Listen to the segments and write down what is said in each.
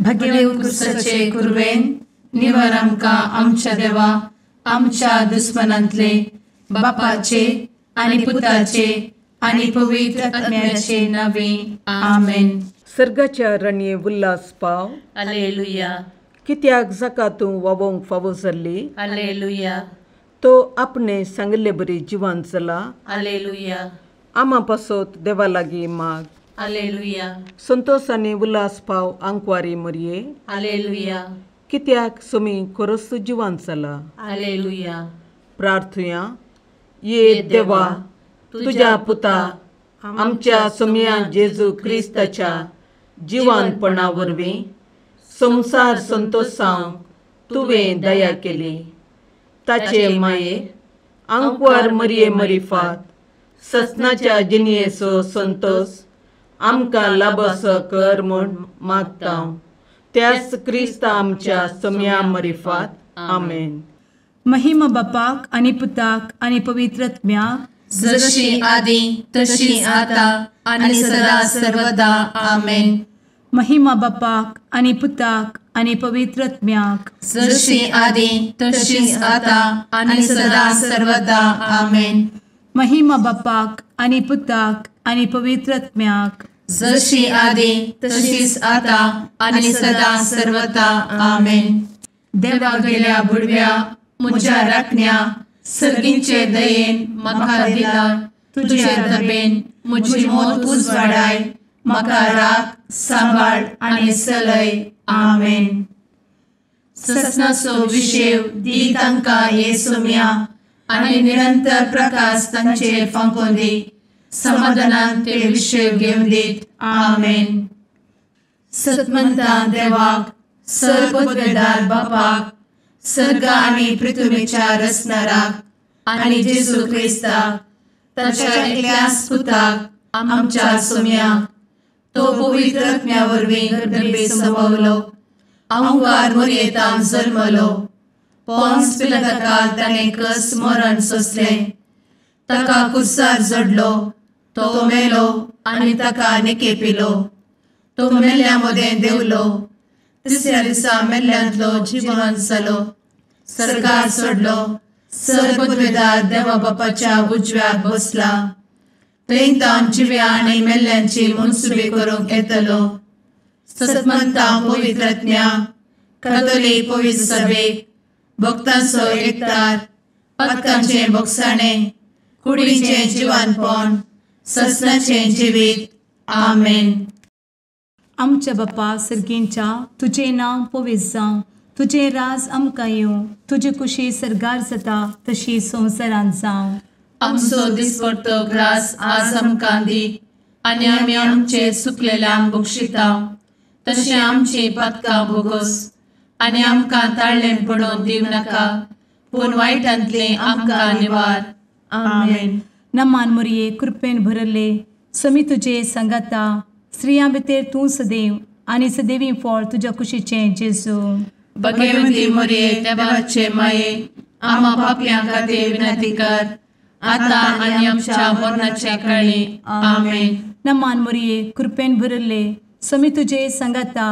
भगेवन क्रिस्ताचे कुरवेन निवर आमकां आमच्या देवा आमच्या दुस्मनांतले बापाचे आनी पुताचे आनी पवित्र आत्म्याचे नावे आमेन. सर्गाच्या रणये उल्हास पाव. हालेलुया. कित्याक जाका तूं वावोंक फावो जाल्ली. हालेलुया. तो आपणे सांगिल्ले बरी जिवान जाला. हालेलुया. आमा पासत देवा लागीं माग. हालेलुया. संतोष आनी उल्हास पाव आंकवारी मरये. हालेलुया. कित्याक सोमी खरोच जिवान जाला. हालेलुया. प्रार्थुया. ये देवा तुज्या पुता आमच्या सोमया जेजू क्रिस्ताच्या जिवानपणा वरवीं संवसार संतोषांक तुवें दया केली. ताचे माये आंकवार मरये मरिफात ससनाच्या जिणयेचो संतोष आमकां लाभसो कर म्हूण मागता त्याच क्रिस्ता आमच्या सोमया मरिफात. आमेन. महिमा बापाक आनी पुताक आनी पवित्र आत्म्याक, जशी आदी तशी आता आनी सदा सर्वदा. आमेन. महिमा बापाक आनी पुताक आनी पवित्र आत्म्याक, जशी आदी तशी आता आनी सदा सर्वदा. आमेन. महिमा बापाक आनी पुताक आनी पवित्र आत्म्याक, जशी आदी तशीच आता आनी सदा सर्वदा. आमेन. देवा गेल्या बुडव्या म्हज्या राखण्या सर्गींचे दयेन म्हाका दिला तुजे दबेन म्हजी मोत उजवाडाय म्हाका राख सांबाळ आनी सलय. आमेन. ससनाचो विशेव दी तांकां हे सोम्या आनी निरंतर प्रकाश तांचेर फांकोवन दी. समाधानान ते विशेव घेवन दीत. आमेन. सतमंता देवाक सर पदवेदार बापाक सर्ग आनी पृथ्वीच्या रचणाराक आनी जेजू क्रिस्ताक ताच्या एकल्याच पुताक आमच्या सोम्याक तो पवित्र आत्म्या वरवीं गर्भे संभवलो आंकार मोरयेतान जल्मलो पोन्स पिलाताकाल ताणें कस मरण सोंसलें ताका कुर्सार जडलो तो मेलो आनी ताका निकेपिलो तो मेल्ल्या मदें देंवलो तिसऱ्या दिसा मेल्ल्यांतलो जिवन जालो सरकार सोडलो सर पदवेदार देवा बापाच्या उजव्याक बसला थंय तावन जिव्या आनी मेल्ल्यांची मनसुबी करूंक येतलो. सतमंता पवित्र आत्म्या कातोलीक पवित्र सभेक भक्तांचो एकतार पातकांचें भोगसाणें कुडीचें जिवानपण ससनाचें जिवीत. आमेन. आमच्या बापा सर्गींच्या तुजें नांव पवित्र जावं, तुजें राज आमकां येवं, तुजी कुशी सर्गार जाता तशी संवसारांत जावं. आमचो दिसपडतो ग्रास आज आमकां दी आनी आमी आमचे सुकलेल्यांक बक्षिता तशें आमची पातकां भोगोस आनी आमकां ताळ्ळें पडोवन दिवं नाका पूण वायटांतलें आमकां निवार. आमेन. नमान मोरये कृपेन भरले समी तुजे सांगाता स्त्रियां भितर तूं सदैव आनी सदैवी फळ तुज्या कुशीचें जेजू. भगवंती मोरये देवाचे माये आमा पापयां खातीर विनंती कर आता आनी आमच्या मरणाच्या काळी. आमेन. नमान मोरये कृपेन भरले समी तुजे सांगाता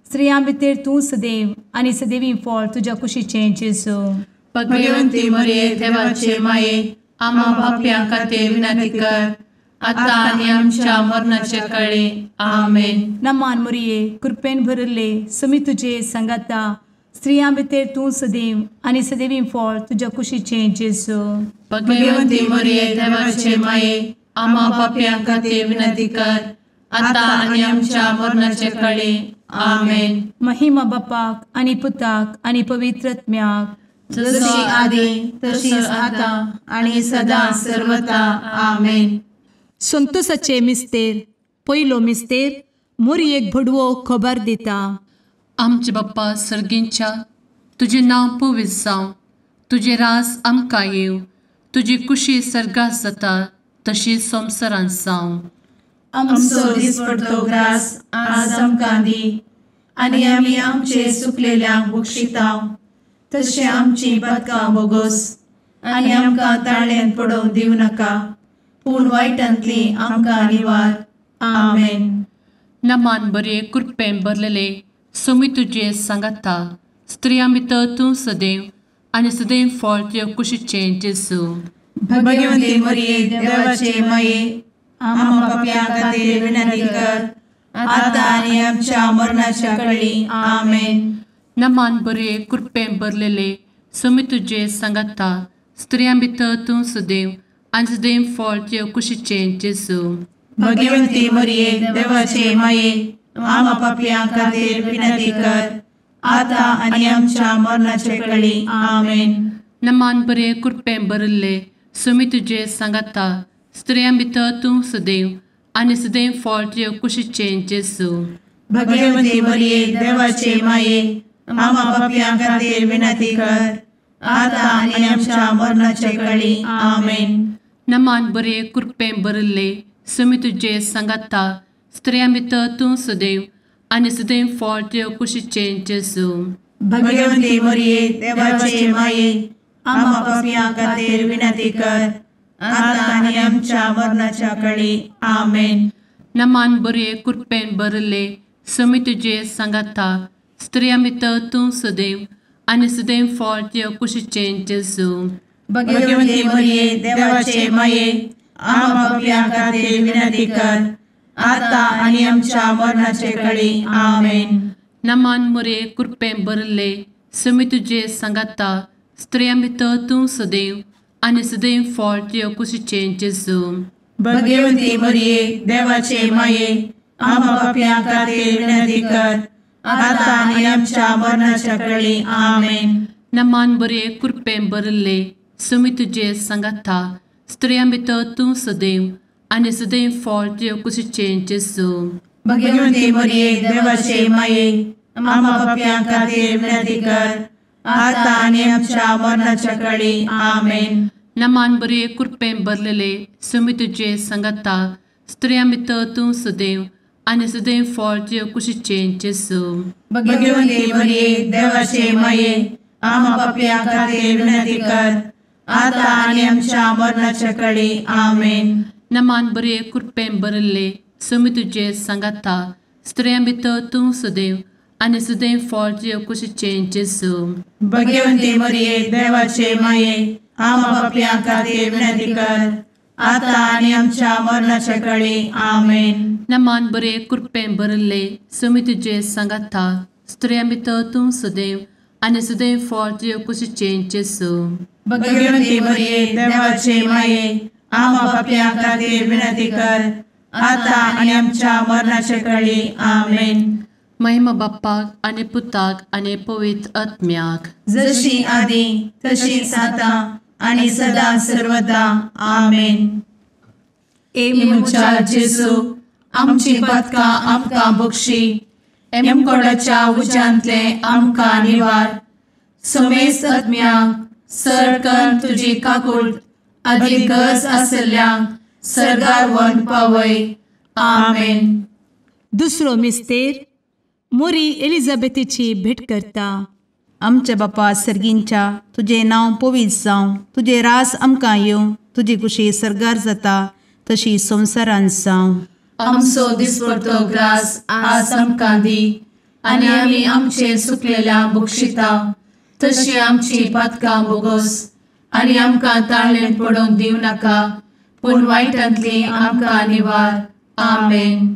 स्त्रियां भितर तूं सदैव आनी सदैवी फळ तुज्या कुशीचें जेजू. भगवंती मोरये देवाचे माये आमा पापयां खातीर विनंती कर आता आनी आमच्या मरणाच्या काळी. आमेन. नमान मोरये कृपेन भरले समी तुजे सांगाता स्त्रियां भितर तूं सदैव आनी सदैवी फळ तुज्या कुशीचें जेजू. भगवंती मोरये देवाचे माये आमा पापयां खातीर विनंती कर आता आनी आमच्या मरणाच्या काळी. आमेन. महिमा बापाक आनी पुताक आनी पवित्र आत्म्याक, जशी आदी तशीच आता आनी सदा सर्वता. आमेन. संतोषाचे मिस्तेर पयलो मिस्तेर मोरयेक भडवो खबर दिता. आमचे बाप्पा सर्गींच्या तुजें नांव पवित्र जावं, तुजें राज आमकां येवं, तुजी कुशी सर्गात जाता तशी संवसारांत जावं. आमचो दिसपडतो ग्रास आज आमकां दी आनी आमी आमचे सुकलेल्यांक बक्षिता तशें आमची पातकां भोगोस आनी आमकां ताळ्ळेंत पडोवंक दिवं नाका पूण वायटांतली आमकां निवार. आमेन. नमान बरे कृपेन भरलेले सोमी तुजे सांगाता, स्त्रियां भितर तूं सदैव आनी सदैव फळ तुज्या कुशीचें जेजू। भगवती मरिये देवाचे माये, आम्हा पाप्यां खातीर विनंती कर, आतां आनी आमच्या मरणाच्या कळी। आमेन। नमान बरे कृपेन भरलेले, सोमी तुजे सांगाता, स्त्रियां भितर तूं सदैव आनी सदैव फळ तुज्या कुशीचें जेजू। भगवती मरिये देवाचे माये, आम्हा पाप्यां खातीर विनंती कर, आतां आनी आमच्या मरणाच्या कळी। आमेन। नमान बरे कृपेन भरलेले, सोमी तुजे सांगाता, स्त्रियां भितर तूं सदैव आनी सदैव फळ तुज्या कुशीचें जेजू। भगवती मरिये देवाचे माये, आम्हा पाप्यां खातीर विनंती कर, आतां आनी आमच्या मरणाच्या कळी। आमेन। नमान बरे कृपेन भरलेले, सोमी तुजे सांगाता, स्त्रियां भितर तूं सदैव आनी सदैव फळ तुज्या कुशीचें जेजू। भगवती मरिये देवाचे माये, आम्हा पाप्यां खातीर विनंती कर, आतां आनी आमच्या मरणाच्या कळी। आमेन। नमान बरे कृपेन भरलेले, सोमी तुजे सांगाता, स्त्रियां भितर तूं सदैव आनी सदैव फळ तुज्या कुशीचें जेजू। भगवती मरिये देवाचे माये, आम्हा पाप्यां खातीर विनंती कर, आतां आनी आमच्या मरणाचे कळी। आमेन। नमान मरिये कृपेन भरलेले, सोमी तुजे सांगाता, स्त्रियां भितर तूं सदैव आनी सदैव फळ तुज्या कुशीचें जेजू। भगवती मरिये देवाचे माये, आम्हा पाप्यां खातीर विनंती कर, आतां आनी आमच्या मरणाच्या कळी। आमेन। नमान बरे कृपेन भरलेले, सोमी तुजे सांगाता, स्त्रियां भितर तूं सदैव आनी सदैव फळ तुज्या कुशीचें जेजू। भगवती मरिये देवाचे माये, आम्हा पाप्यां खातीर विनंती कर, आतां आनी आमच्या मरणाच्या कळी। आमेन। नमान बरे कृपेन भरलेले, सोमी तुजे सांगाता, स्त्रियां भितर तूं सदैव आनी सदैव फळ तुज्या कुशीचें जेजू। भगवती मरिये देवाचे माये, आम्हा पाप्यां खातीर विनंती कर, आतां आनी आमच्या मरणाच्या कळी। आमेन। नमान बरे कृपेन भरलेले, सोमी तुजे सांगाता, स्त्रियां भितर तूं सदैव आनी सदैव फळ तुज्या कुशीचें जेजू। भगवती मरिये देवाचे माये, आम्हा पाप्यां खातीर विनंती कर, आतां आनी आमच्या मरणाच्या कळी। आमेन। नमान बरे कृपेन भरलेले, सोमी तुजे सांगाता, स्त्रियां भितर तूं सदैव आनी सदैव फळ तुज्या कुशीचें जेजू। भगवती मरिये देवाचे माये, आम्हा पाप्यां खातीर विनंती कर, आतां आनी आमच्या मरणाच्या कळी। आमेन। महिमा बाप्पाक आनी पुताक आनी पवित्र आत्म्याक, जशी आदी तशीच आतां आनी सदा सर्वदा। आमेन। ए म्हज्या जेजू, आमची पातकां आमकां बक्षी, एमकोडाच्या उज्यांतले आमकां निवार, समेस्त आत्म्यांक सरकन तुजी काकूट आदी गरज आशिल्ल्यांक सर्गार व्हरून पावय। आमेन। दुसरो मिस्तेर मोरी एलिझाबेथीची भेट करता। आमच्या बापा सर्गींच्या, तुजें नांव पवित्र जावं, तुजें रास आमकां येवं, तुजी कुशी सर्गार जाता तशी संवसारांत जावं। आमचो दिसपडतो ग्रास आज आमकां दी, आनी आमी आमचे सुकलेल्या बक्षिता तशी आमची पातकां बोगोस, आनी आमकां ताळेन पडोवंक दिवं नाका, पूण वायटांतली आमकां निवार। आमेन।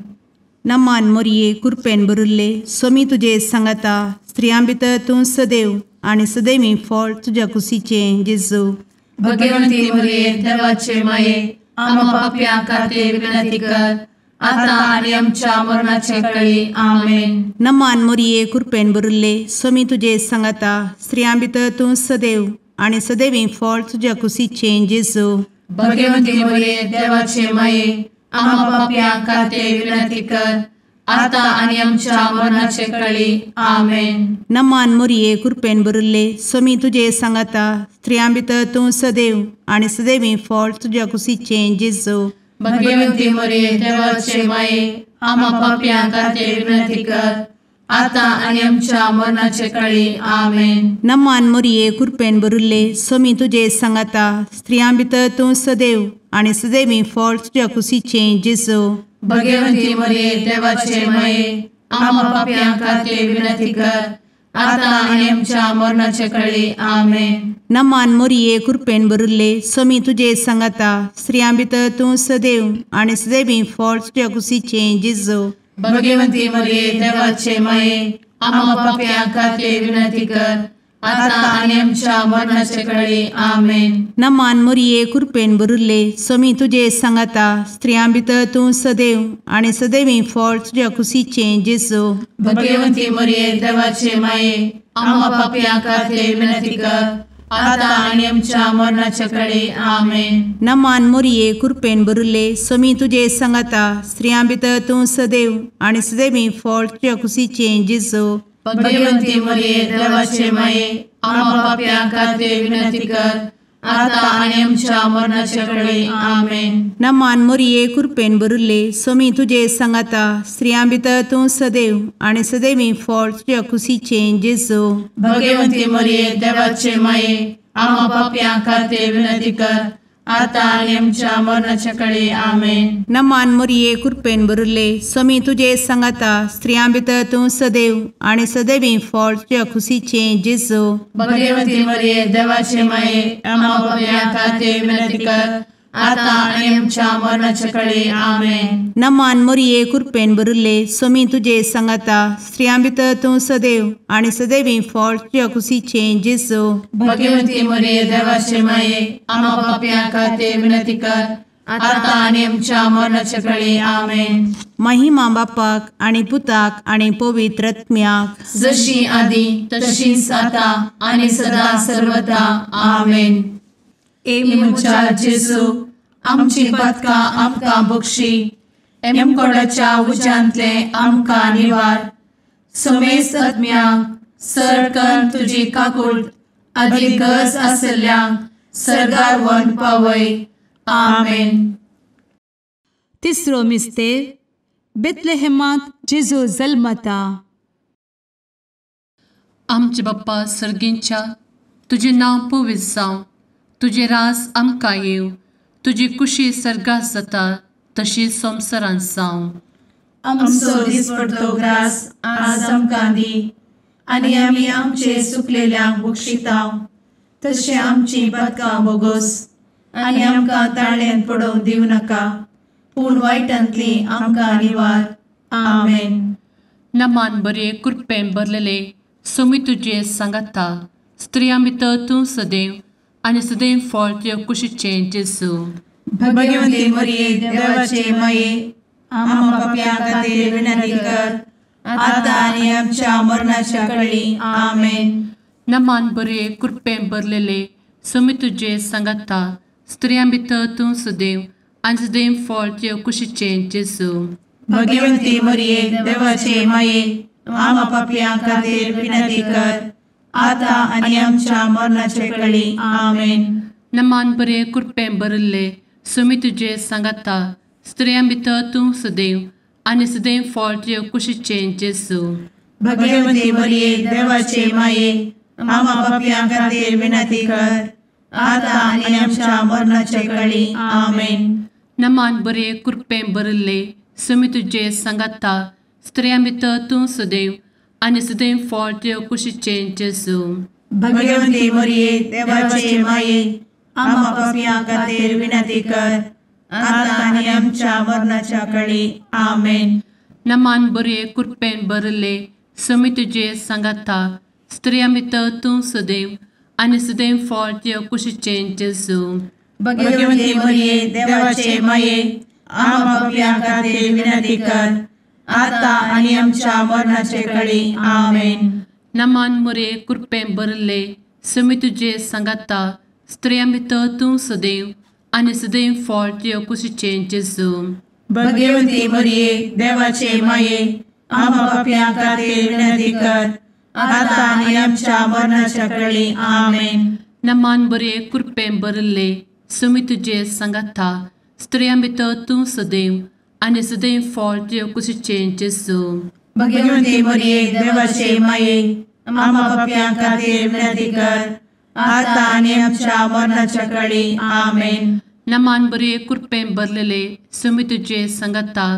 नमान मोरये कृपेन भरिल्ले, सोमी तुजे सांगाता, स्त्रियां भितर तूं सदैव आनी सदैवी फळ तुज्या कुशीचें जेजू। भगवंती मोरये देवाचे माये, आम्हा पाप्यां खातीर विनंती कर, आतां आनी आमच्या मरणाचे कळी। आमेन। नमान मोरये कृपेन भरिल्ले, सोमी तुजे सांगाता, स्त्रियां भितर तूं सदैव आनी सदैवी फळ तुज्या कुशीचें जेजू। भगवंती मोरये देवाचे माये, आम्हा पाप्यां खातीर विनंती कर, आतां आनी आमच्या मरणाचे कळी। आमेन। नमान मोरये कृपेन भरिल्ले, सोमी तुजे सांगाता, स्त्रियां भितर तूं सदैव आनी सदैवी फळ तुज्या कुशीचें जेजू। भगवंती मोरये देवाचे माये, आम्हा पाप्यां खातीर विनंती कर, आतां आनी आमच्या मरणाचे कळी। आमेन। नमान मोरये कृपेन भरिल्ले, सोमी तुजे सांगाता, स्त्रियां भितर तूं सदैव आनी सदैवी फळ तुज्या कुशीचें जेजू। भगवंती मोरये देवाचे माये, आमा पापयां खातीर विनंती कर आतां आनी आमच्या मरणाचे कळी. आमेन. नमान मोरये कृपेन भरिल्ले स्वामी तुजे सांगाता, स्त्रियां भितर तूं सदैव आनी सदैवी फळ तुज्या कुशीचें जेजू. भगवंती मरिये देवाचे माये आमा पापयां खातीर विनंती कर आतां आनी आमच्या मरणाचे कळी. आमेन. नमान मोरये कृपेन भरिल्ले स्वामी तुजे सांगाता, स्त्रियां भितर तूं सदैव आनी सदैवी फळ तुज्या कुशीचें जेजू. भगवंती मरिये देवाचे माये आमा पापयां खातीर विनंती कर आतां आनी आमच्या मरणाचे कळी. आमेन. नमान मोरये कृपेन भरिल्ले स्वामी तुजे सांगाता, स्त्रियां भितर तूं सदैव आनी सदैवी फळ तुज्या कुशीचें जेजू. भगवंती मरिये देवाचे माये आमा पापयां खातीर विनंती कर आतां आनी आमच्या मरणाचे कळी. आमेन. नमान मोरये कृपेन भरिल्ले स्वामी तुजे सांगाता, स्त्रियां भितर तूं सदैव आनी सदैवी फळ तुज्या कुशीचें जेजू. भगवंती मरिये देवाचे माये आमा पापयां खातीर विनंती कर आतां आनी आमच्या मरणाचे कळी. आमेन. नमान मोरये कृपेन भरिल्ले स्वामी तुजे सांगाता, स्त्रियां भितर तूं सदैव आनी सदैवी फळ तुज्या कुशीचें जेजू. भगवंती मरिये देवाचे माये आमा पापयां खातीर विनंती कर आतां आनी आमच्या मरणाचे कळी. आमेन. नमान मोरये कृपेन भरिल्ले स्वामी तुजे सांगाता, स्त्रियां भितर तूं सदैव आनी सदैवी फळ तुज्या कुशीचें जेजू. भगवंती मरिये देवाचे माये आमा पापयां खातीर विनंती कर आतां आनी आमच्या मरणाचे कळी. आमेन. महिमा बापाक आनी पुताक आनी पवित्र आत्म्याक, जशी आदी तशीच आतां आनी सदा सर्वदा. आमेन. ए म्हज्या जेजू आमची पातकां आमकां बक्षी, एमकोडाच्या उज्यांतले आमकां निवार, समेस्त आत्म्यांक सरकन तुजी काकूट आदी गरज आसल्ल्यांक सर्गार व्हरून पावय. आमेन. तिसरो मिस्तेर बेथलेहेमांत जेजू जल्मता. आमचे बाप्पा सर्गींच्या, तुजें नांव पवित्र जावं, तुजें राज आमकां येवं, तुजी कुशी सर्गात जाता तशी संवसारांत जावं. आमचो दिसपडतो ग्रास आज आमकां दी आनी आमी आमचे सुकलेल्यांक बक्षितांव तशें आमची पातकां बोगोस आनी आमकां ताळ्यान पडोवंक दिवं नाका, पूण वायटांतली आमकां निवार. आमेन. नमान बरे कृपेन भरलेले स्वामी तुजे सांगाता, स्त्रियां भितर तूं सदैव आनी सदैव फळ तुज्या कुशीचें जेजू. भगवंती मरिये देवाचे माये आमा पापयां खातीर विनंती कर आतां आनी आमच्या मरणाच्या कळी. आमेन. नमान बरे कृपेन भरलेले स्वामी तुजे सांगाता, स्त्रियां भितर तूं सदैव आनी सदैव फळ तुज्या कुशीचें जेजू. भगवंती मरिये देवाचे माये आमा पापयां खातीर विनंती कर आतां आनी आमच्या मरणाचे कळी. आमेन. नमान बरे कृपेन भरिल्ले स्वामी तुजे सांगाता, स्त्रियां भितर तूं सदैव आनी सदैव फळ तुज्या कुशीचें जेजू. भगवंती मरिये देवाचे माये आमा पापयां खातीर विनंती कर आतां आनी आमच्या मरणाचे कळी. आमेन. नमान बरे कृपेन भरिल्ले स्वामी तुजे सांगाता, स्त्रियां भितर तूं सदैव आनी सदैव फळ तुज्या कुशीचें जेजू. भगवंती मरिये देवाचे माये आमा पापयां खातीर विनंती कर आतां आनी आमच्या मरणाच्या कळी. आमेन. नमान बरे कृपेन भरिल्ले स्वामी तुजे सांगाता, स्त्रियां भितर तूं सदैव आनी सदैव फळ तुज्या कुशीचें जेजू. भगवंती मरिये देवाचे माये आमा पापयां खातीर विनंती कर आतां आनी आमच्या मरणाचे कळी. आमेन. नमान मोरे कृपेन भरिल्ले स्वामी तुजे सांगाता, स्त्रियां भितर तूं सदैव आनी सदैव फळ तुज्या कुशीचें जेजू. भगवंती मरिये देवाचे माये आमा पापयां खातीर विनंती कर आतां आनी आमच्या मरणाच्या कळी. आमेन. नमान बरे कृपेन भरिल्ले स्वामी तुजे सांगाता, स्त्रियां भितर तूं सदैव आनी सदैव फळ तुज्या कुशीचें जेजू. भगवंती मरिये देवाचे माये आमा पापयां खातीर विनंती कर आतां आनी आमच्या मरणाच्या कळी. आमेन. नमान बरे कृपेन भरलेले स्वामी तुजे सांगाता,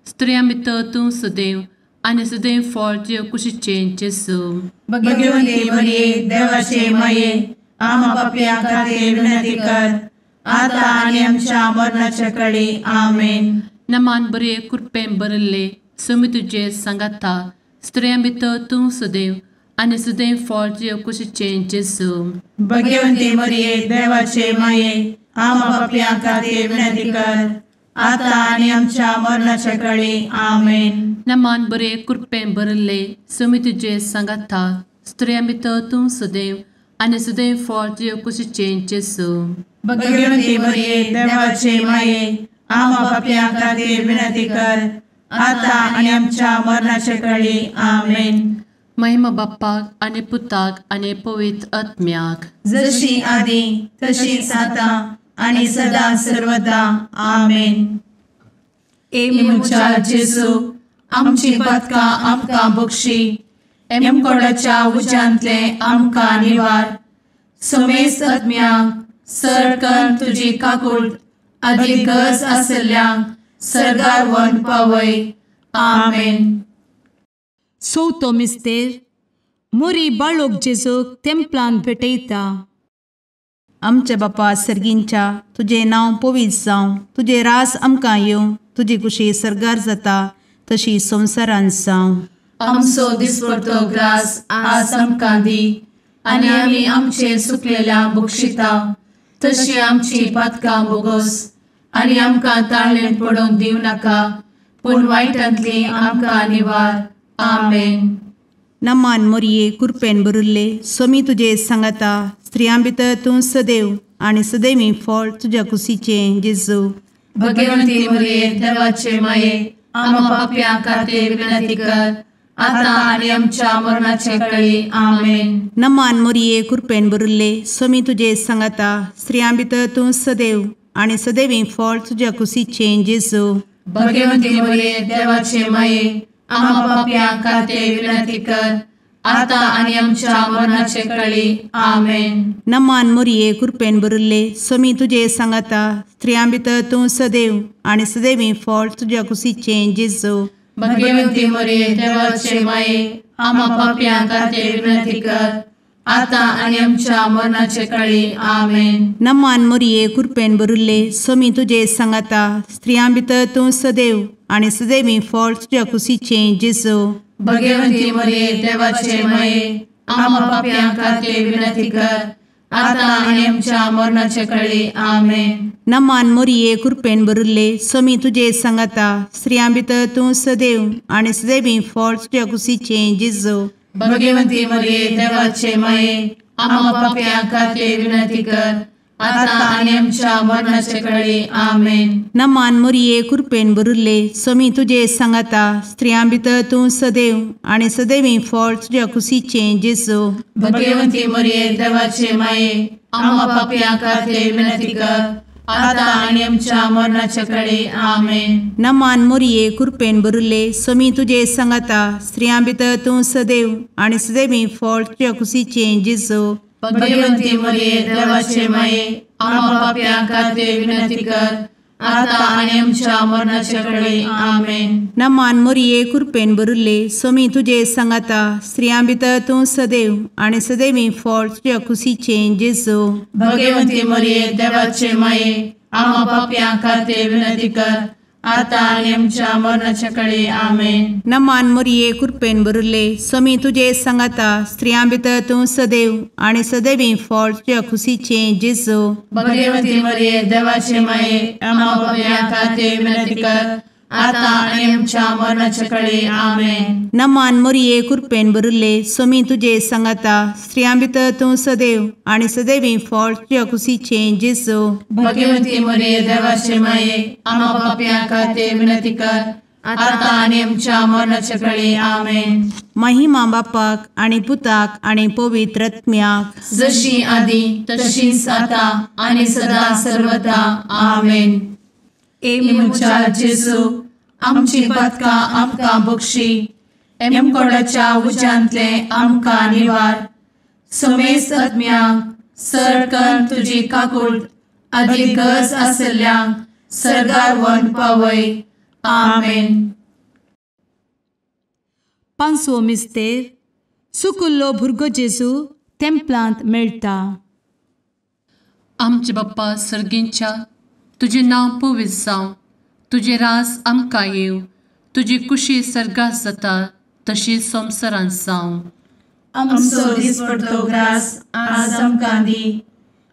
स्त्रियां भितर तूं सदैव आनी सदैव फळ तुजे कुशीचें जेजू. भगवती मरिये देवाचे माये, आमा पापयां खातीर विनंती कर, आतां आनी आमच्या मरणाच्या कडी. आमेन. नमान बरे कृपेन भरिल्ले, स्वामी तुजे सांगाता, स्त्रियां भितर तूं सदैव आनी सदैव फळ तुजे कुशीचें जेजू. भगवती मरिये देवाचे माये, आमा पापयां खातीर विनंती कर, आतां आनी आमच्या मरणाच्या कडी. आमेन. नमान बरे कृपेन भरिल्ले, स्वामी तुजे सांगाता, स्त्रियां भितर तूं सदैव आनी सदैव फळ तुजे कुशीचें जेजू. भगवती मरिये देवाचे माये, आमा पापयां खातीर विनंती कर, आतां आनी आमच्या मरणाच्या कडी. आमेन. महिमा बाप्पाक आनी पुताक आनी पवित्र आत्म्याक, जशी आदी तशीच आतां आनी सदा सर्वदा. आमेन. ए म्हज्या जेजू, आमची पातकां आमकां बक्षी, एमकोडाच्या उज्यांतले आमकां निवार, समेस्त आत्म्यांक सरकन तुजी काकूट आदी गरज आसल्ल्यांक सर्गार व्हरून पावय. आमेन. चवथो मिस्तेर मोरी बाळोक जेजूक तेंपलान भेटयता. आमच्या बापा सर्गींच्या, तुजें नांव पवित्र जावं, तुजें राज आमकां येवं, तुजी कुशी सर्गार जाता तशी संवसारांत जावं. आमचो दिसपडतो ग्रास आज आमकां दी, आनी आमी आमचे सुकलेल्या बक्षिता तशी आमची पातकां बोगोस, आनी आमकां ताळेन पडोवंक दिवं नाका, पूण वायटांतली आमकां निवार. आमेन. नमान मोरये कृपेन भरिल्ले, स्वामी तुजे सांगाता, स्त्रियां भितर तूं सदैव आनी सदैवी फळ तुज्या कुशीचें जेजू. भगवती मरिये देवाचे माये, आमा पापयां खातीर विनंती कर, आतां आनी आमच्या मरणाचे कळी. आमेन. नमान मोरये कृपेन भरिल्ले, स्वामी तुजे सांगाता, स्त्रियां भितर तूं सदैव आनी सदैवी फळ तुज्या कुशीचें जेजू. भगवती मरिये देवाचे माये, आमा पापयां खातीर विनंती कर, आतां आनी आमच्या मरणाचे कळी. आमेन. नमान मोरये कृपेन भरिल्ले, स्वामी तुजे सांगाता, स्त्रियां भितर तूं सदैव आनी सदैवी फळ तुज्या कुशीचें जेजू. भगवती मरिये देवाचे माये, आमा पापयां खातीर विनंती कर, आतां आनी आमच्या मरणाचे कळी. आमेन. नमान मोरये कृपेन भरिल्ले, स्वामी तुजे सांगाता, स्त्रियां भितर तूं सदैव आनी सदैवी फळ तुज्या कुशीचें जेजू. भगवती मरिये देवाचे माये, आमा पापयां खातीर विनंती कर, आतां आनी आमच्या मरणाचे कळी. आमेन. नमान मोरये कृपेन भरिल्ले, स्वामी तुजे सांगाता, स्त्रियां भितर तूं सदैव आनी सदैवी फळ तुज्या कुशीचें जेजू. भगवती मरिये देवाचे माये, आमा पापयां खातीर विनंती कर, आतां आनी आमच्या मरणाचे कळी. आमेन. नमान मोरये कृपेन भरिल्ले, स्वामी तुजे सांगाता, स्त्रियां भितर तूं सदैव आनी सदैवी फळ तुज्या कुशीचें जेजू. भगवती मरिये देवाचे माये, आमा पापयां खातीर विनंती कर, आतां आनी आमच्या मरणाचे कळी. आमेन. नमान मोरये कृपेन भरिल्ले, स्वामी तुजे सांगाता, स्त्रियां भितर तूं सदैव आनी सदैवी फळ तुज्या कुशीचें जेजू. भगवती मरिये देवाचे माये, आमा पापयां खातीर विनंती कर, आतां आनी आमच्या मरणाचे कळी. आमेन. नमान मोरये कृपेन भरिल्ले, स्वामी तुजे सांगाता, स्त्रियां भितर तूं सदैव आनी सदैवी फळ तुज्या कुशीचें जेजू. भगवती मरिये देवाचे माये, आमा पापयां खातीर विनंती कर, आतां आनी आमच्या मरणाचे कळी. आमेन. नमान मोरये कृपेन भरिल्ले, स्वामी तुजे सांगाता, स्त्रियां भितर तूं सदैव आनी सदैवी फळ तुज्या कुशीचें जेजू. भगवती मरिये देवाचे माये, आमा पापयां खातीर विनंती कर, आतां आनी आमच्या मरणाचे कळी. आमेन. नमान मोरये कृपेन भरिल्ले, स्वामी तुजे सांगाता, स्त्रियां भितर तूं सदैव आनी सदैवी फळ तुज्या कुशीचें जेजू. भगवती मरिये देवाचे माये, आमा पापयां खातीर विनंती कर, आतां आनी आमच्या मरणाचे कळी. आमेन. महिमा बापाक आनी पुताक आनी पवित्र आत्म्याक, जशी आदी तशीच आतां आनी सदा सर्वदा. आमेन. ए म्हज्या जेजू, आमची पातकां आमकां बक्षी, एमकोडाच्या उज्यांतले आमकां निवार, समेस्त आत्म्यांक सरकन तुजी काकूट आदी गरज आसल्ल्यांक सर्गार व्हरून पावय. आमेन. पांचवो मिस्तेर सुकुल्लो भुरगो जेजू तेंपलांत मेळटा. आमचे बाप्पा सर्गींच्या, तुजें नांव पवित्र जावं, तुजें राज आमकां येवं, तुजी कुशी सर्गात जाता तशी संवसारांत जावं. आमचो दिसपडतो ग्रास आज आमकां दी,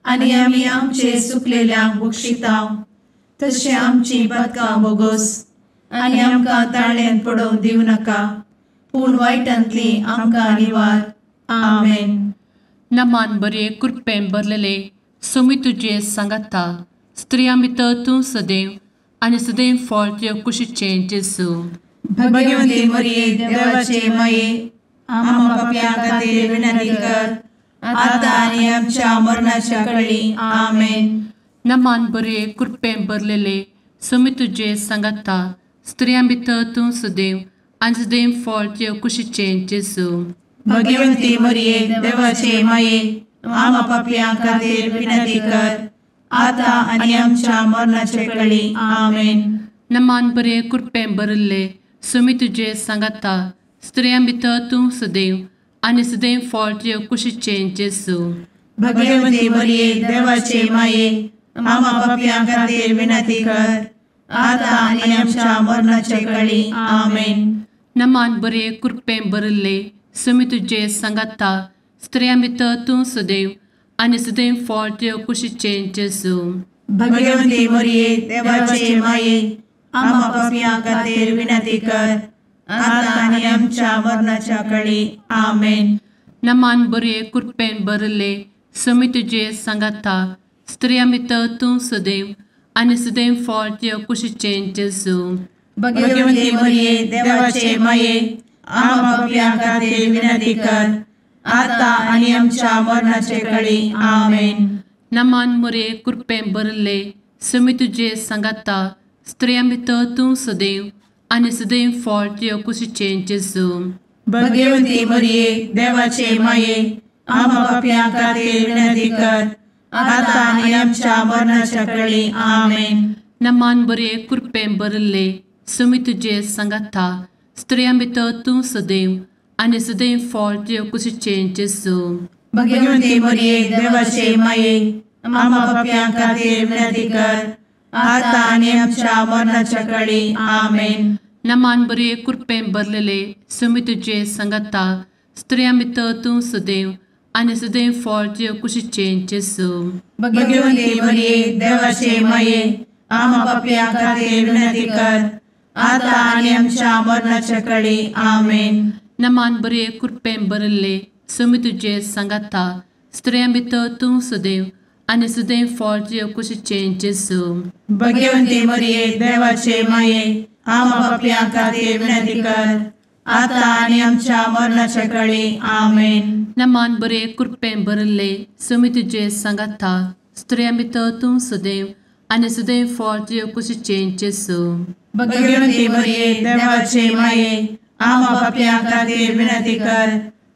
आनी आमी आमचे सुकलेल्यांक बक्षिता तशें आमची पातकां बोगोस, आनी आमकां ताळ्यांत पडोवंक दिवं नाका, पूण वायटांतली आमकां निवार. आमेन. नमान बरे कृपेन भरलेले सोमी तुजे सांगाता, स्त्रियां भितर तूं सदैव आनी सदैव फळ तुजे कुशीचें जेजू. भगवती मरिये देवाचे माये, आम्हा पाप्यां खातीर विनंती कर, आतां आनी आमच्या मरणाच्या कळी. आमेन. नमान बरे कृपेन भरलेले सोमी तुजे सांगाता, स्त्रियां भितर तूं सदैव आनी सदैव फळ तुजे कुशीचें जेजू. भगवती मरिये देवाचे माये, आम्हा पाप्यां खातीर विनंती कर, आतां आनी आमच्या मरणाच्या कळी. आमेन. नमान बरे कृपेन भरिल्ले सोमी तुजे सांगाता, स्त्रियां भितर तूं सदैव आनी सदैव फळ तुजे कुशीचें जेजू. भगवती मरिये देवाचे माये, आम्हा पाप्यां खातीर विनंती कर, आतां आनी आमच्या मरणाच्या कळी. आमेन. नमान बरे कृपेन भरिल्ले सोमी तुजे सांगाता, स्त्रियां भितर तूं सदैव आनी सदैव फळ तुजे कुशीचें जेजू. भगवती मरिये देवाचे माये, आम्हा पाप्यां खातीर विनंती कर, आतां आनी आमच्या मरणाच्या कळी. आमेन. नमान बरे कृपेन भरिल्ले सोमी तुजे सांगाता, स्त्रियां भितर तूं सदैव आनी सदैव फळ तुजे कुशीचें जेजू. भगवती मरिये देवाचे माये, आम्हा पाप्यां खातीर विनंती कर, आतां आनी आमच्या मरणाचे कळी. आमेन. नमान मरिये कृपेन भरिल्ले सोमी तुजे सांगाता, स्त्रियां भितर तूं सदैव आनी सदैव फळ तुजे कुशीचें जेजू. भगवती मरिये देवाचे माये, आम्हा पाप्यां खातीर विनंती कर, आतां आनी आमच्या मरणाच्या कळी. आमेन. नमान बरे कृपेन भरिल्ले सोमी तुजे सांगाता, स्त्रियां भितर तूं सदैव आनी सदैव फळ तुजे कुशीचें जेजू. भगवती मरिये देवाचे माये, आम्हा पाप्यां खातीर विनंती कर, आतां आनी आमच्या मरणाच्या कळी. आमेन. नमान बरे कृपेन भरलेले सोमी तुजे सांगाता, स्त्रियां भितर तूं सदैव आनी सदैव फळ तुजे कुशीचें जेजू. भगवती मरिये देवाचे माये, आम्हा पाप्यां खातीर विनंती कर, आतां आनी आमच्या मरणाच्या कळी. आमेन. नमान बरे कृपेन भरिल्ले सोमी तुजे सांगाता, स्त्रियां भितर तूं सदैव आनी सदैव फळ तुजे कुशीचें जेजू. भगवती मरिये देवाचे माये, आम्हा पाप्यां खातीर विनंती कर, आतां आनी आमच्या मरणाच्या कळी. आमेन. नमान बरे कृपेन भरिल्ले सोमी तुजे सांगाता, स्त्रियां भितर तूं सदैव आनी सदैव फळ तुजे कुशीचें जेजू. भगवती मरिये देवाचे माये, आम्हा पाप्यां खातीर विनंती कर,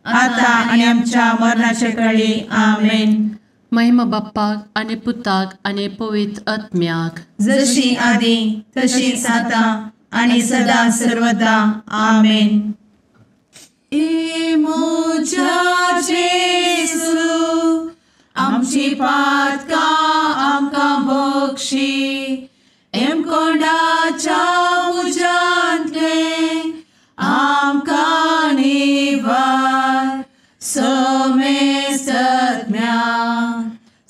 आतां आनी आमच्या मरणाच्या कळी. आमेन. महिमा बाप्पाक आनी पुताक आनी पवित्र आत्म्याक, जशी आदी तशीच आतां आनी सदा सर्वदा. आमेन. ए म्हज्या जेजू, आमची पातकां आमकां बक्षी, एमकोंडाच्या उज्यांतलें आमकां निवार, समेस्तज्ञा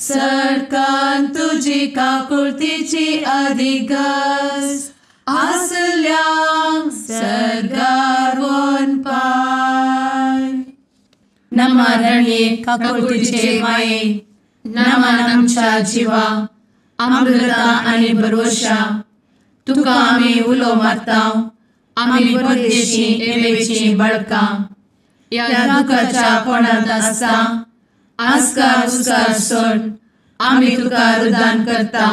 सरकान तुजी काकुळतीची अधिगस आसल्यांक सर्गार वनपाय. नमरणे काकुळतीचे माये, नमन आमच्या जिवा, अमृता आनी भरवशा, तुका आमी उलो मारता, आमी परदेशी एवेची बळकां, ह्या दुखाच्या कोणांत आसता आस्कार उस्कार सोड आमी तुका रुदान करता,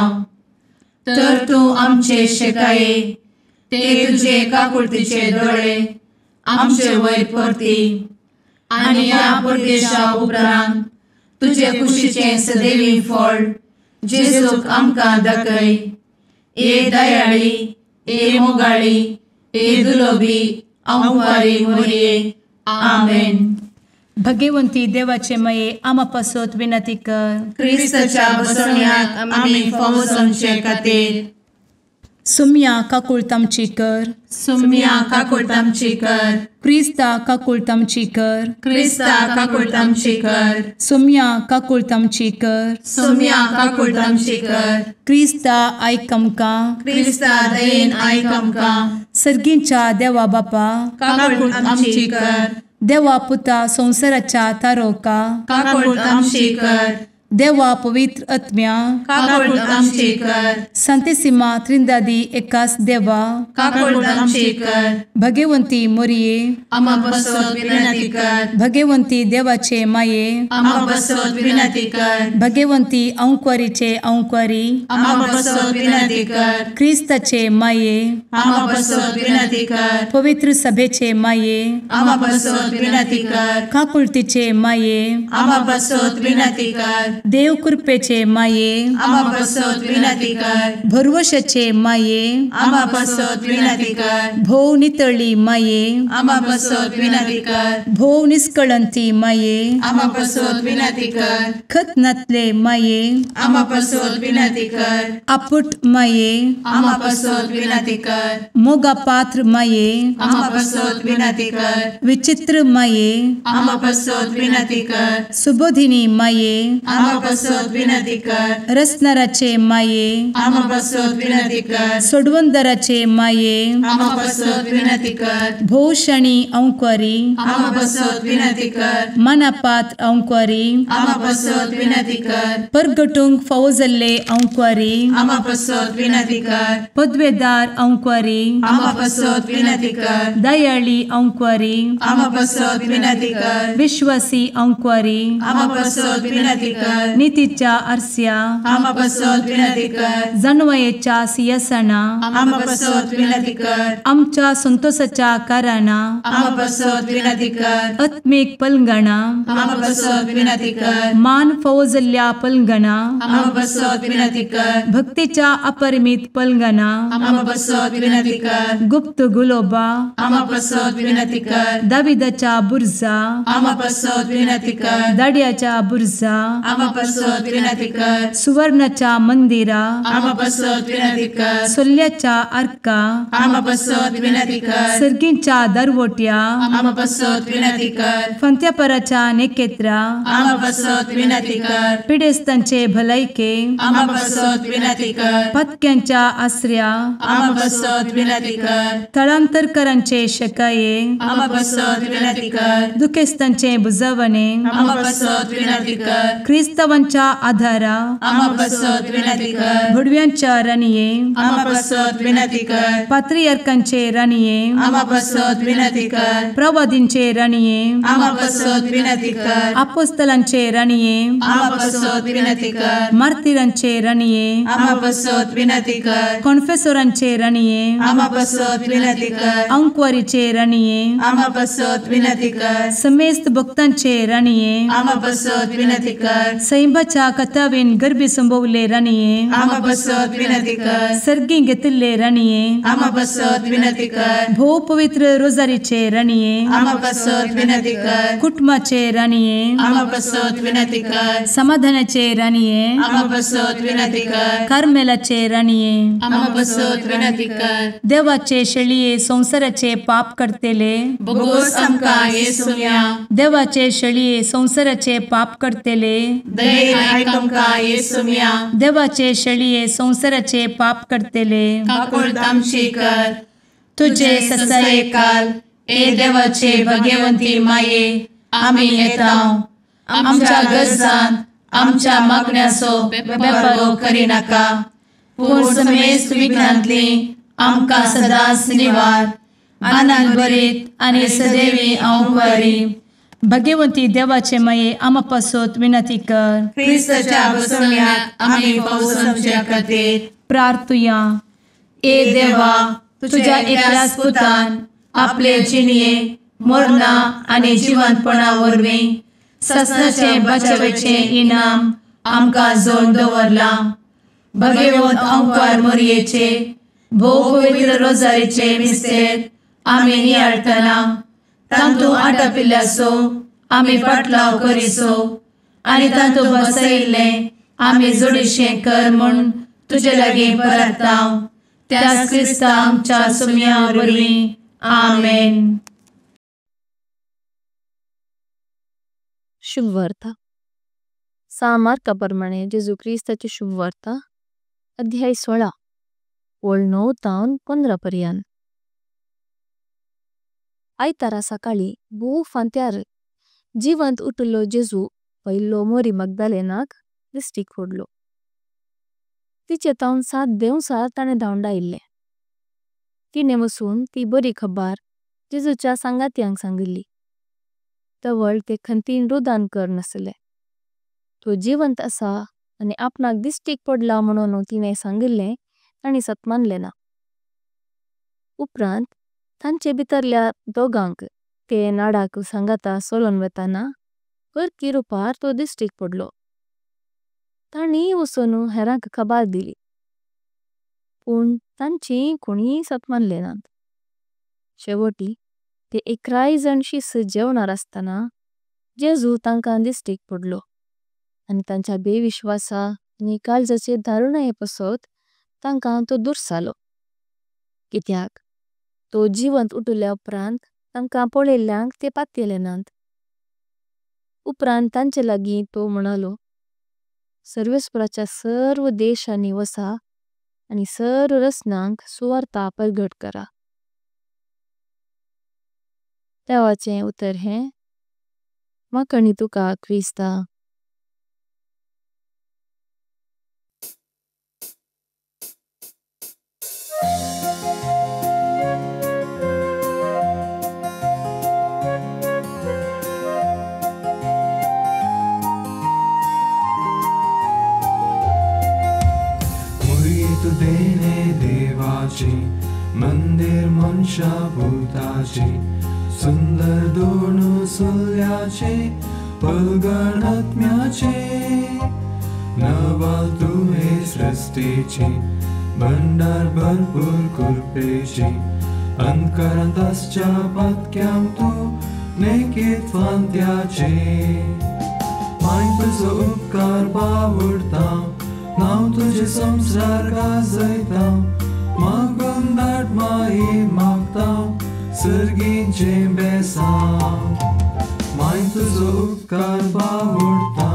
तर तूं आमचे शेकाये ते तुजे काकुळतीचे दोळे आमचे वयर परती, आनी ह्या परदेशा उपरांत तुजे कुशीचें सदैवी फळ जेजूक आमकां दाखय. ए दयाळी, ए मोगाळी, ए दुलोबी आंवकारी मोरये. आमेन. भगवंती देवाचे माये आमा पासत विनंती कर. क्रिस्ताच्या बसवण्याक आमी फावो जावचे खातीर. सुम्या काकुळट आमची कर. सुम्या काकुळट आमची कर. क्रिस्ता काकुळट आमची कर. क्रिस्ता काकुळट आमची कर. सुम्या काकुळट आमची कर. सुम्या काकुळट आमची कर. क्रिस्ता आयक आमकां. क्रिस्ता दयेन आयक आमकां. सर्गींच्या देवा बापा काकुळट आमची कर. देवा पुता संवसाराच्या तारोका काकुळट आमची कर. देवा पवित्र आत्म्या काकुळट आमची कर. संतेसिमा त्रिंदादी एकास देवा काकुळट आमची कर. भगवंती मोरये आमा पासत विनंती कर. भगवंती देवाचे माये आमा पासत विनंती कर. भगवंती अंकुरीचे अंकुरी आमा पासत विनंती कर. क्रिस्ताचे माये आमा पासत विनंती कर. पवित्र सभेचे माये आमा पासत विनंती कर. काकुळतीचे माये आमा पासत विनंती कर. देव कृपेचे माये आमा पासत विनंती कर. भरवशाचे माये आमा पासत विनंती कर. भोव नितळी माये आमा पासत विनंती कर. भोव निष्कळंती माये आमा पासत विनंती कर. खत नातले माये आमा पासत विनंती कर. आपुट माये आमा पासत विनंती कर. मोगा पात्र माये आमा पासत विनंती कर. विचित्र माये आमा पासत विनंती कर. सुबोधिनी माये आमा पासत विनंती कर. रसनाराचे माये आमा पासत विनंती कर. सोडवंदराचे माये आमा पासत विनंती कर. भोवशणी अंकुरी आमा पासत विनंती कर. मनापात्र अंकुरी आमा पासत विनंती कर. परगटूंक फावो जाल्ले अंकुरी आमा पासत विनंती कर. पदवेदार अंकुरी आमा पासत विनंती कर. दयाळी अंकुरी आमा पासत विनंती कर. विश्वासी अंकुरी आमा पासत विनंती कर. नितीच्या आरस्या आमा पासत विनंती कर. जानवयेच्या सिंहासना आमा पासत विनंती कर. आमच्या संतोषाच्या कारणा आमा पासत विनंती कर. आत्मीक पलंगणा आमा पासत विनंती कर. मान फावो जाल्ल्या पलंगणा आमा पासत विनंती कर. भक्तीच्या अपरिमित पलंगणा आमा पासत विनंती कर. गुप्त गुलोबा आमा पासत विनंती कर. दाविदाच्या बुर्जा आमा पासत विनंती कर. दाड्याच्या बुर्जा आमा पासत विनंती कर. सुवर्णाच्या मंदिरा आमा पासत विनंती कर. सोल्याच्या आर्का आमा पासत विनंती कर. सर्गींच्या दरवट्या आमा पासत विनंती कर. फंत्यापराच्या नेकेत्रा आमा पासत विनंती कर. पिडेस्तांचे भलायके आमा पासत विनंती कर. पत्क्यांच्या आसऱ्या आमा पासत विनंती कर. थळांतरकरांचे शकाये आमा पासत विनंती कर. दुखेस्तांचे बुजवणे आमा पासत विनंती कर. क्रिस्तावांच्या आधारा आमा पासत विनंती कर. भुडव्यांच्या राणये आमा पासत विनंती कर. पात्रियार्कांचे राणये आमा पासत विनंती कर. प्रवादींचे राणये आमा पासत विनंती कर. आपोस्तलांचे राणये आमा पासत विनंती कर. मार्तिरांचे राणये आमा पासत विनंती कर. कॉन्फेसोरांचे राणये आमा पासत विनंती कर. अंकुवारीचे राणये आमा पासत विनंती कर. समेस्त भक्तांचे राणये आमा पासत विनंती कर. सैंबाच्या कथावेन गर्भी संभवले राणये आमा पासत विनंती कर. सर्गी घेतिल्ले राणये आमा पासत विनंती कर. भोव पवित्र रोजारीचे राणये आमा पासत विनंती कर. कुटुंबाचे राणये आमा पासत विनंती कर. समाधानाचे राणये आमा पासत विनंती कर. कार्मेलाचे राणये आमा पासत विनंती कर. देवाचे शेळये संवसाराचे पाप करतेले बोगोस आमकां येसुम्या देवाचे शेळये संवसाराचे पाप करतेले दयेन आयक आमकां येसुम्या देवाचे शेळये संवसाराचे पाप करतेले काकुळट आमची कर. तुझे ससायेकाल ए देवाचे भगवंती माये आमी येता आमच्या गरजान आमच्या मागण्याचो बेपारो करिनाका पूण समेस्त विघ्नांतली आमकां सदांच निवार आनंद भरीत आनी सदैवी अंकुरी. भगवंती देवाचे माये आमा पासत विनंती कर. क्रिस्ताच्या बसवण्याक आमी फावो जावचे खातीर प्रार्थुया. ए देवा तुझ्या एकल्याच पुतान आपले जिणये मरणा आनी जिवंतपणा वरवीं ससनाचें बचावेचें इनाम आमकां जोडून दवरलां. भगवंत अंकार मोरयेचे भोव पवित्र रोजारीचे मिस्तेर आमी नियाळटना तांतू आटापिल्ल्याचो आमी पाटलाव करिसो आनी तांतू बसयिल्लें आमी जोडीशें कर म्हूण तुजे लागीं परता त्याच क्रिस्ता आमच्या सुम्या वरवीं. आमेन. शुभवार्ता. सांत मार्का प्रमाणे जेजू क्रिस्ताची शुभवार्ता, अध्याय 16, ओळ 9 ताऊन 15 पर्यान। आयतारा सकाळी भोव फांत्यार जीवंत उठलो जेजू पैलो मोरी मगदलेनाक दिस्टिक पडलो। तिचे ताऊन 7 देवसार ताणे धावंडाइल्ले। तिने वसून ती बरी खबर जेजूच्या संगात्यांक सांगिल्ली। तवळ ते खंतीन रुदान कर नसले। तो जीवंत असा आणि आपणाक दिस्टिक पडला म्होणों तिने सांगिल्ले ताणी सत मानले ना। उपरांत तांचे बितरल्या दोगांक ते नाडाक संगाता सोलों वेताना परकी रूपार तो दिस्टिक पडलो। ताणी वसोनू हेरांक खबर दिली। पण तांचे कोणी सत मानले नांत। शेवटी ते एकराई जण शिस जेवणार अस्ताना जेजू तांकां दिस्टिक पडलो। आणि तांच्या बेविश्वासा आणि कालजाचे धारुणाये पसोत तांकां तो दुर्सालो। कित्याक तो जीवंत उठल्या उपरांत तांकां पोळेल्यांक ते पात्येले नांत। उपरांत तांचे लागी तो म्हणालो, सर्वेस्पराच्या सर्व देशांनी वसा आणि सर्व रसनांक सुवार्ता परगट करा। देवाचें उतर हें माकणी तुका क्रिस्ता। देवाची मंदिर मनशा भूताची सुंदर दोन सुल्याचे पलगणात्म्याचे नवाल तुहे सृष्टीची भंडार भरपूर कृपेची अंतकरांत आसच्या पातक्यांक तूं नेकीत फांत्याचे माय तुजो उपकार बावडता नांव तुजें संवसार गाजयता मागून धाड माई मागता सर्गीचें बेसांव माय तुजो उपकार बावडता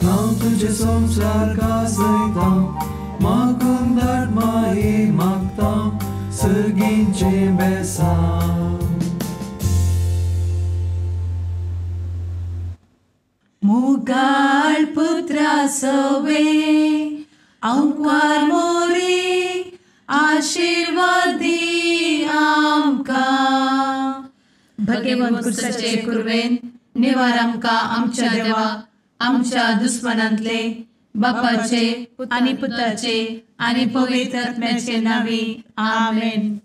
नांव तुजें संवसार गाजयता मागून धाड माई मागता सर्गीचें बेसांव। मुगाळ पुत्रा सवे अंकार मोरी आशीर्वादी आमकां। भगवंत कुर्साचे कुर्वेन निवार आमकां आमच्या देवा आमच्या दुस्मनांतले बापाचे आनी पुताचे आनी पवित्र आत्म्याचे नांवी. आमेन.